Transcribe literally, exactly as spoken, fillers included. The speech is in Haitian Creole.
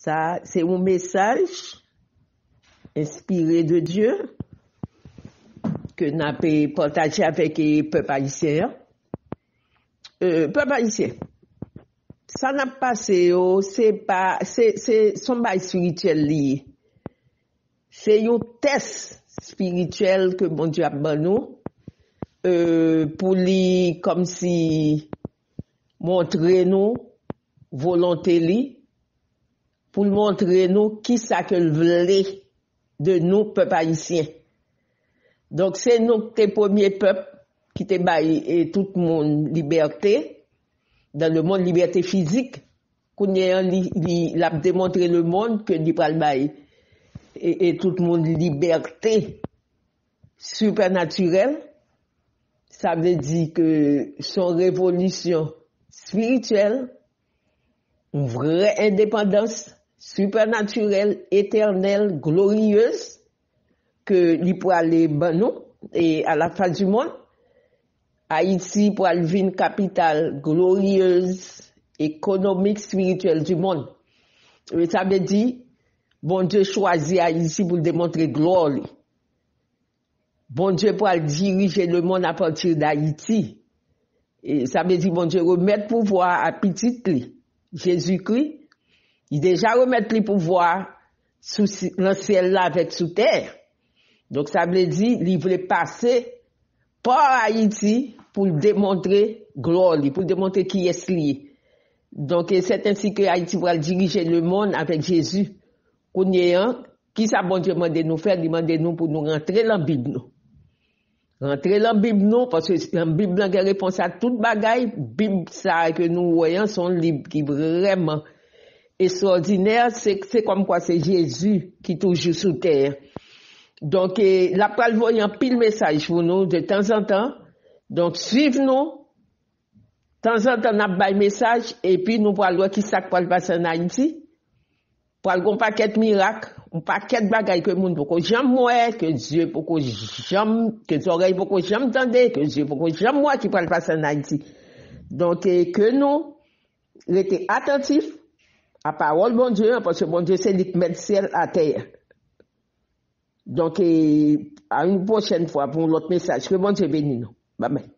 Sa, se yon mesaj enspire de Dye ke n ap, eh, pataje avèk, eh, pèp ayisyen an. Eh, pèp ayisyen, sa n ap pase yo, se pa, se, se, se yon bagay espirityèl li ye. Se yon tès espirityèl ke Bondye ap ban nou, eh, pou li kòmsi montre nou volonte li, pou l montre nou kisa ke l vle de nou, pèp ayisyen. Donk, se nou ki te premye pèp ki te bay, eh, tout moun libète, dans le monde, libète fizik. Kounye a, li, li, l ap demontre le monde ke li pral bay, eh, eh, tout moun libète sipènatirèl. Sa vle di ke se yon revolisyon espirityèl, yon vrè endepandans sipènatirèl, etènèl, gloriyez ke li prale ban nou, e à la fin du monde, Ayiti pral vin kapital gloriyez, ekonomik, espirityèl du monde. E sa vle di, Bondye chwazi Ayiti pou l demontre glwa li. Bondye pral dirije le monde à partir d'Haïti. E sa vle di Bondye remèt pouvwa a pitit li, Jezikri. Li deja remèt li pouvwa sou si-, nan syèl la avèk sou tè. Donk, sa vle di li vle pase pa Ayiti pou l demontre glwa li, pou l demontre kiyès li ye. Donk, e c'est ainsi que Haïti pral dirije le monde avec Jésus. Kounye a, kisa Bondye mande nou fè? Li mande nou pou nou rantre nan Bib nou. Rantre nan Bib nou, paske nan Bib lan gen repons a tout bagay. Bib sa a ke nou wè an, se yon lib ki vrèman estwòdinè. Se, se kòmkwa se Jezi ki toujou sou tè. Donk, e, l ap pral voye anpil mesaj pou nou de tanzantan. Donk, swiv nou. Tanzantan, n ap bay mesaj, epi nou pral wè kisa k pral pase ann Ayiti. Pral gon pakèt mirak, yon pakèt bagay ke moun poko janm wè, ke zye poko janm, ke zòrèy poko janm tande, ke zye poko janm wè ki pral pase ann Ayiti. Donk, e, ke nou rete atantif a pawòl Bondye an, paske Bondye se li k mèt syèl atè a. Donk, e, a yon pwochèn fwa pou yon lòt mesaj. Ke Bondye beni nou. Bye bye.